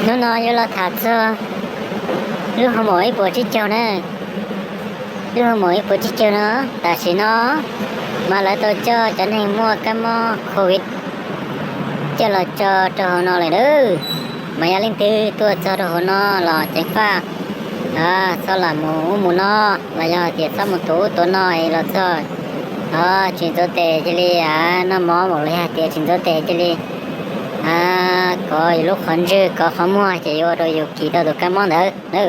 Hnub no yuav los tham txog lub hoo maum ib puas tsib caug na. Lub hoo maum ib puas tsib caug no, tam sim no mas lawv tau coj cov neeg muaj kab mob covid coj los tso rau hauv no lawm na. Mas yog leej twg tuaj txog rau hauv no los ceev faj, txhob lam mus ub mus no, los yog tias txhob mus tuav ub tuav no es los txog tsis ntxuav tes cia li noj mov, los yog tias tsis ntxuav tes cia li kov yus lub qhov ntswg kov qhov muag ces yuav ua rau yus kis tau tus kab mob ntawd na.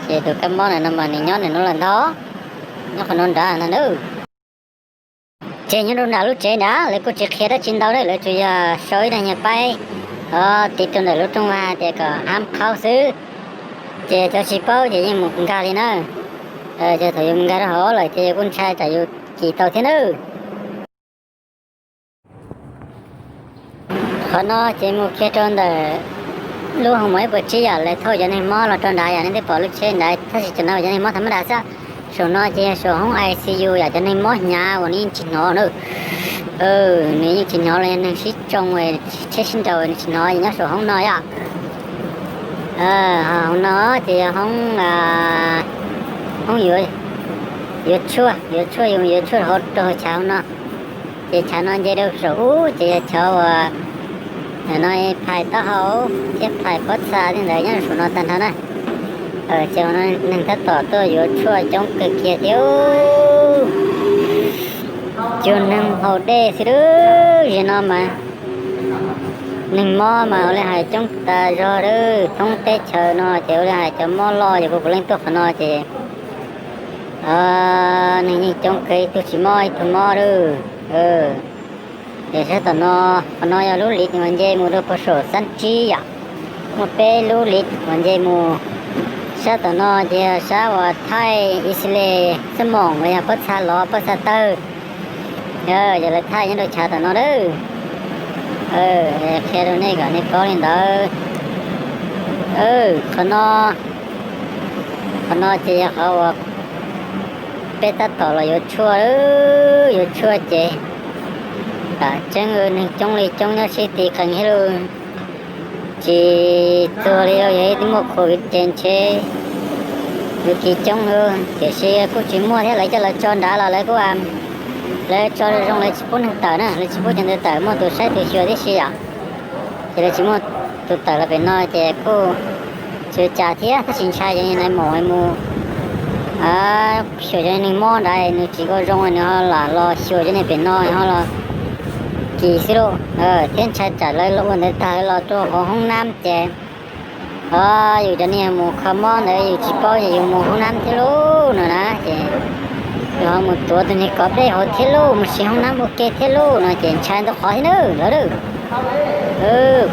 Ces tus kab mob ntawd no mas nws nyob nws no lawm ntag, nyob qhov no nrad ntag na. Ces nyob rau nram lub tsev nrad lawv kuj tsis qhia dab tsi ntau na, lawv tsuas yog sau ib daim nyiaj paib tiv rau ntawm lub rooj vag tias kom hab qhaub xwb. Ces cov tsis paub ces yeej mus nkag li na. Ces thaum yus mus nkag rau hauv lawm ces yus kuj ntshai tsam yus kis tau thiab nawb. Qhov no ces mus kiag rau ntawm lub hoo maum ib puas tsib yom, lawv thauj cov neeg mob los rau nrad yom, nej twb pom lub tsheb nrad tab sis cov no cov neeg mob tham mab das xwb. Saum no ces yog saum hoob I C U yom, cov neeg mob hnyav uas nws yeej tsis hnov na. Nws yeej tsis hnov los yog neeg sib tsoo, tsheb sib nraus nws tsis hnov, nyob saum hoob no yom. Hoob no ces yog hoob, hoob yuav tshuaj, yuav tshuaj, yuav tshuaj rau hauv chav hoob no. Ces chav no nce rau saum ub ces yog chav uas no phais taub hau thiab phais pob txha tej ntawd nyob rau saum no tag nrho na. Ces neeg tab tom tuaj yuav tshuaj coob kawg kiag thiab. Cuag neeg haus dej xwb lawm. Zaum no mas neeg mob mas ua li hais coob tas zog lawm. Thoob teb chaws no ces ua li hais cov mob loj ces puav leej tuaj qhov no ces neeg yeej coob kawg, ib tug tsis mob ib tug mob lawm. Ces sab tom no, qhov no yog lub liv uas nce mus rau puag saum xab tsib yom. Muaj peb lub liv uas nce mus. Sab tom no ces yog sab uas thaij ixi le xab moos los yog pob txha lov pob txha tawg. Yog lawv thaij nyob rau chav tom no lawm. Qhia rau nej kom nej paub li ntawd. Qhov no, qhov no ces yog qhov uas peb tab tom los yuav tshuaj, yuav tshuaj ces tam tseeb neeg coob li coob nyob sib ti qees thiab lauj. Tsis txuag li yog ib tug muaj covid ces ntshe yuav kis coob lauj, tiam sis kuj tsis muaj thiab, lawv coj lawv tso nrad los lawv kuj, lawv tso zoo lawv tsis pub neeg tawm na, lawv tsis pub cov ntawd tawm, muaj tus saib tus xyuas tib si yom. Ces lawv tsis muaj tus tawm los pem no ces kuj tsis ua cas thiab, tab sis ntshai cov nai maum mus xyuas cov neeg mob nrad nws tsis ua zoo nws ho lam los xyuas cov neeg pem no ho los kis xwb lauj. Thiab ntshai tsam lawv ua ntawd tag lawv los rau hauv hoob nab ces yus cov neeg mus kho mob ntawd yus tsis paub ces yus mus hoob nab thiab lauj no na. Ces yus ho mus tuav tus niag kov dej hauv thiab lauj, mus siv hoob nab ua ke thiab lauj no ces ntshai ntau qhov thiab na lawv.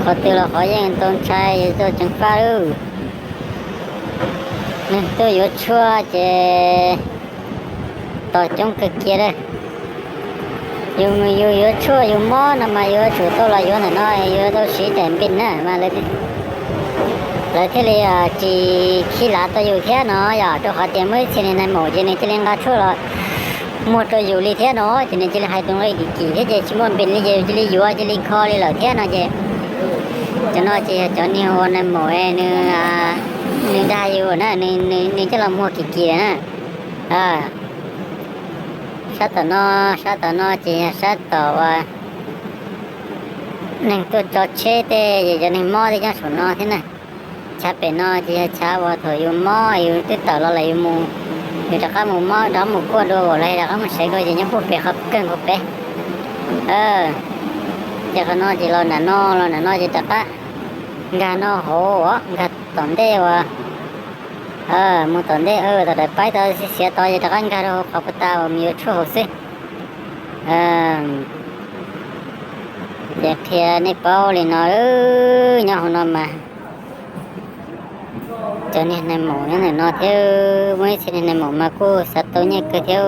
Qhov twg los qhov yeej tau ntshai, yus tau ceev faj lawm. Neeg tuaj yuav tshuaj ces tos coob kawg kiag lawm. Yus, yus yuav tshuaj yus mob no mas yuav tsum tau los yuav ntawm no, yuav tau siv daim npis na mas lawv thiaj li tsis khib lav tau yus thiab no yom, rau qhov tias muaj ib txhia niag nai maum ces nws cia li nqa tshuaj los muag rau yus li thiab no, ces nws cia li hais tus nqi kim kim thiab ces tsis muaj npis li ces yus cia li yuav cia li kho li lawm thiab no ces. Cov no ces yog cov niag ua nai maum nws dag yus na, nws coj los muag kim kim na. Sab tom no, sab tom no ces yog sab tom uas neeg tuaj tso tsheb tej, cov neeg mob tej nyob saum no thiab na. Chav pem no ces yog chav uas thaum yus mob yus twb tawm los lawm yus mus, yus rov qab mus mob rov qab mus kuaj dua los rov qab mus sawv dua ces nyob puag pem qhov kawg nkaus pem. Ces qhov no ces los nram no, los nram no ces rov qab nkag no hauv, nkag tom ntej uas mus tom ntej, tom daim paib tod xiav tod ces rov qab nkag rau hauv qhov puag ta uas mus yuav tshuaj hauv xwb. Ces qhia nej paub li no, nyob hauv no mas cov niag nai maum nyob ntawm no thiab, muaj ib txhia niag nai maum mas kuj xav tau nyiaj kawg thiab.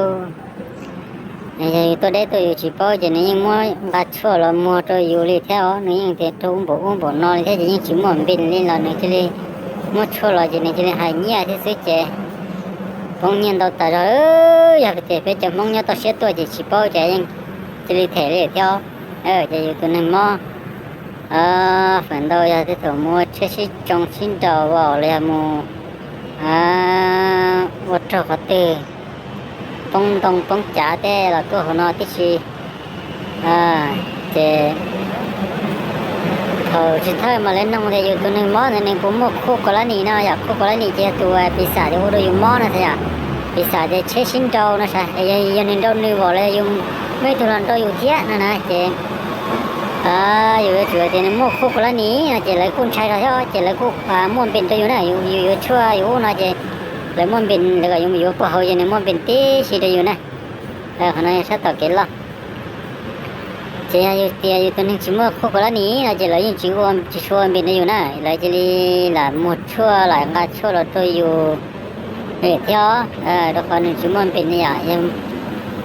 Yog yus tuaj deb tuaj yus tsis paub ces nws yeej muab nqa tshuaj los muag rau yus li thiab os, nws yeej tias rau ub npaum ub npaum no li thiab ces yeej tsis muaj npis li los nws cia li muab tshuaj los ces nws cia li hais nyiaj thiab xwb ces poob nyiaj ntau tas zog. Yog tias peb cov Hmoob nyob toj siab tuaj ces tsis paub ces yeej cia li them li thiab os. Ces yus tus neeg mob Feem ntau yog tej thaum mus ua tsheb sib tsoo sib nraus los yog mus ua raug qhov twg poob ntoo poob cav tej los tuaj hauv no tib si. Ces thaum tsis thawj mas lawv noog tias yus tus neeg mob ntawd nws puas muaj khu kaus lab nis no yom. Khu kaus lab nis ces yog tus piv xam tias ua rau yus mob no xwb yom. Piv xam tias tsheb sib nraus no sav, yog nws nrau nws vom los yog yus muaj ib tug los nrau yus thiab no na ces yus yuav tsum tias nws muaj khu kaus lab nis no ces lawv kuj ntshai zog thiab ces lawv kuj muaj npis rau yus na. Yus yuav tshuaj yus ub no ces lawv muaj npis, lawv kom yus mus yuav puag hauv ces nws muaj npis tib si rau yus na. Qhov no yog sab tom kev loj. Ces yog yus tias yus tus neeg tsis muaj khu kaus lab nis no ces lawv yeej tsis ua, tsis tshua ua npis rau yus na, lawv cia li lam muag tshuaj lam nqa tshuaj los rau yus thiab os, rau qhov nws tsis muaj npis na yom.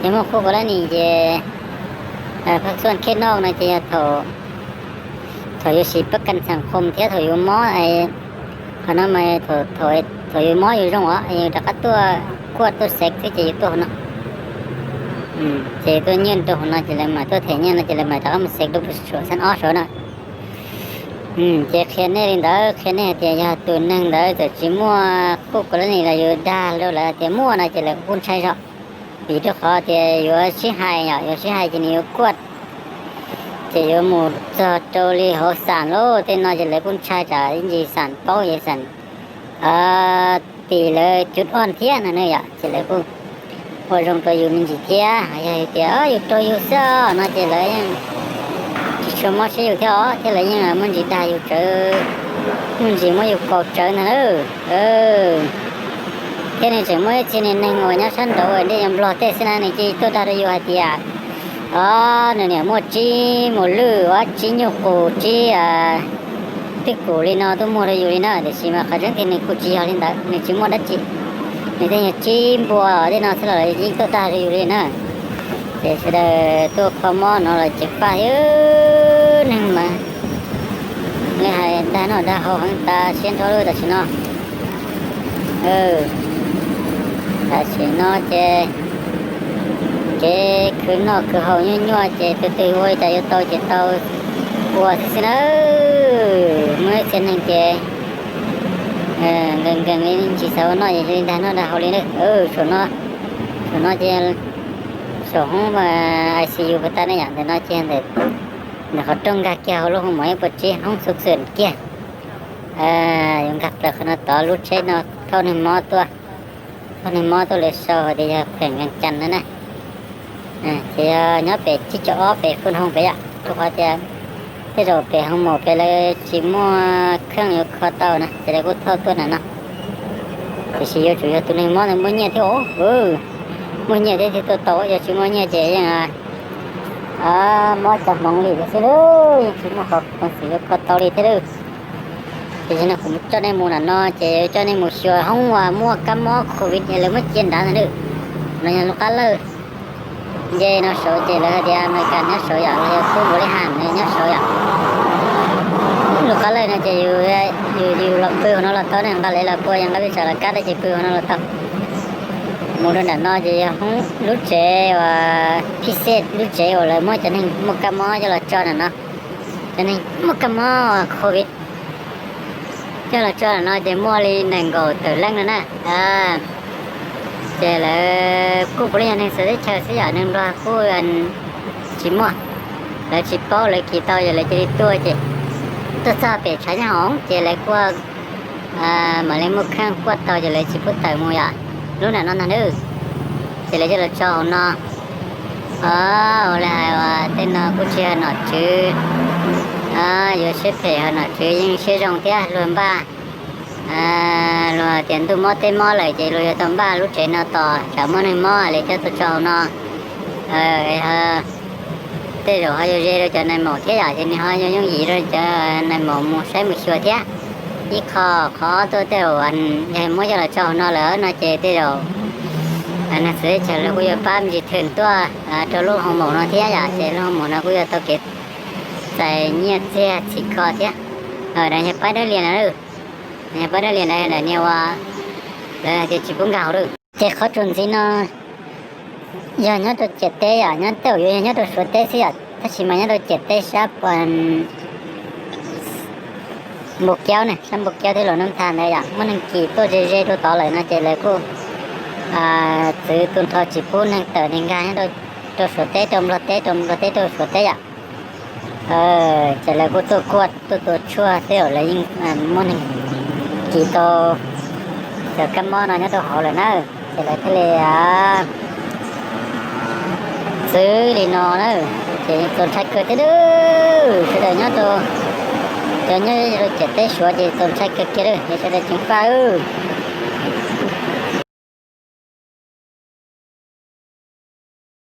Yog muaj khu kaus lab nis ces phaj xuaj khej noj no ces yog thaum yuav sim pab kas xas khoom thiab thaum yuav mob, qhov no mas thaum yuav mob yuav zoo os, yus rov qab tuaj kuaj tuaj xev xwb ces yus tuaj hauv no. Ces tuaj nyiaj rau hauv no ces lawv mam tuaj them nyiaj no ces lawv mam rov qab mus xev rau puag saum xab ob saud na. Ces qhia nej li ntawd, qhia nej hais tias yog tus neeg ntawd txawm tsis muaj khu kaus lab nis los yus dag rau lawv tias muaj no ces lawv kuj ntshai zog. Vim rau qhov tias yuav sib hais yom, yuav sib hais ces nws yuav kuaj, ces yuav mus txog rau li hauv xam lauj tej no ces lawv kuj ntshai tsam ib ntsis xam paub es xam tim lawv cub oj thiab no ne yom, ces lawv kuj ua zoo rau yus me ntsis thiab. Yog tias yus rau yus xwb no ces lawv yeej tsis tshua mob siab yus thiab os, thiab lawv yeej muaj ntsis dag yus tsawv, muaj ntsis muab yus kaus tsawv ntag lauj. Thiab nws tseem muaj ib txhia niag neeg uas nyob sab nraud ua ntej nyob Nplog tej xwb na, nws cia li tuaj dag rau yus hais tias, o, nws niam muaj tsib mus lwj, o, tsib nyuj qus, tsib twj kum li no tuaj muag rau yus li na, tiam sis mas qhov tseeb tiag nws kuj tsis yog li ntawd, nws tsis muaj dab tsi. Nws tej nyuag tsib npua tej no xwb los yeej tuaj dag rau yus li na. Ces sawv daws tuaj kho mob no los ceev faj thiab, neeg mas li hais dag noj dag haus heev tas siab nrho lawm tam sim no. Tam sim no ces kev khwv noj khwv haus nyuaj nyuaj ces tus twg ua li cas yuav tau ces tau ua xwb xwb na. Muaj ib txhia neeg ces nkees nkees li ntsis xav ua noj es li dag noj dag haus li na. Saum no, saum no ces saum hoob I C U puas tas ne yom, ntawm no ces ntawm qhov rooj nkag kiag hauv lub hoo mom ib puas tsib hoob xub xwm kiag. Yuav nkag plaws qhov no tod, lub tsheb no thauj neeg mob tuaj, thauj neeg mob tuaj lawv sau hais tias yog kheem Vees Cas no na. Ces yog nyob pem tsib caug ob pem Khuj Hoo pem yom, rau qhov tias tej zaum pem hoo mom pem lawv tsis muaj kheej yuav kho tau na ces lawv kuj thauj tuaj ntawm no. Tiam sis yuav tsum yog tus neeg mob ntawd muaj nyiaj thiab os, muaj nyiaj thiab thiaj tuaj tau, yog tsis muaj nyiaj ces yeej mob cov hmoov li thiab xwb, yeej tsis muaj qhov peev xwm yuav kho tau li thiab lauj. Ces no kuv coj nej mus ntawm no ces coj nej mus xyuas hoob uas muaj kab mob covid es lawv muab cia nrad ntawd lauj. No yog lub qab lawj. Nce no saud ces lawv hais tias Amelikas nyob saud yom, los yog Kub Npaus Lij Has nyob saud yom. Lub qab lawj no ces yus, yus los pw hauv no los tau ne, nqa lawv los pua yog nqa peb tsam los kab ces pw hauv no los tau. Mus rau nram no ces yog hoob lub tsev uas phij xej, lub tsev uas lawv muab cov neeg muaj kab mob coj los tso ntawm no, cov neeg muaj kab mob covid coj los tso ntawm no ces muaj li nees nkaum tawm leej no na. Ces lawv kuj puav leej yog neeg txawv teb chaws xwb yom, neeg Nplog kuj tsis muaj, lawv tsis paub lawv kis tau ces lawv cia li tuaj ces tuaj txog pem tshav nyob hoov ces lawv kuj mam li muaj kheej kuaj tau ces lawv tsis pub tawm mus yom. Lub nram no ntag na, ces lawv coj los tso hauv no. Ua li hais uas tej no kuj tsis yog nom tswv yuav siab phem, ho nom tswv yeej siab zoo thiab luag npaj, luag tias ntuj mob teb mob lawm ces luag yuav tau npaj lub tsev no tos tsam muaj neeg mob li coj tuaj tso hauv no. Tej zaum ho yuav ze rau cov nais maum thiab yom, ces nws ho yuav yooj yim rau cov nais maum mus saib mus xyuas thiab. Ib qho, qhov ob tuaj tej zaum yog muab coj los tso hauv no lawm no ces tej zaum neeg txawv teb chaws lawv kuj yuav pab me ntsis thwm tuaj rau lub hoo maum no thiab yom, ces lub hoo maum no kuj yuav tau kev txais nyiaj txiag txhim kho thiab. Yog pab dawb lias na, yog pab dawb lias na, niag ua lawv tias tsis pub nkag hauv lawm. Ces qhov tsuas ntxiv no yog nyob rau ciam teb yom, nyob tej zaum yuav yog nyob rau Suav teb xwb yom, tab sis mas nyob rau ciam teb sab puas Npus Kiaub ne, sab Npus Kiaub thiab Luam Nuj Tha ntawd yom, muab neeg kis tuaj ze ze rau tod lawm no ces lawv kuj txwv tu nrho tsis pub neeg tawm neeg nkag nyob rau Suav teb rau Nplog teb, rau Nplog teb rau Suav teb yom. Ces lawv kuj tuaj kuaj tuaj tua tshuaj xwb, lawv yeej muab neeg kis tau cov kab mob no nyob rau hauv lawm na. Ces lawv thiaj li txwv li no na. Ces txaus ntshai kawg thiab, sawv daws nyob rau, cov nyob rau ciam teb Suav ces txaus ntshai kawg kiag li, sawv daws ceev faj.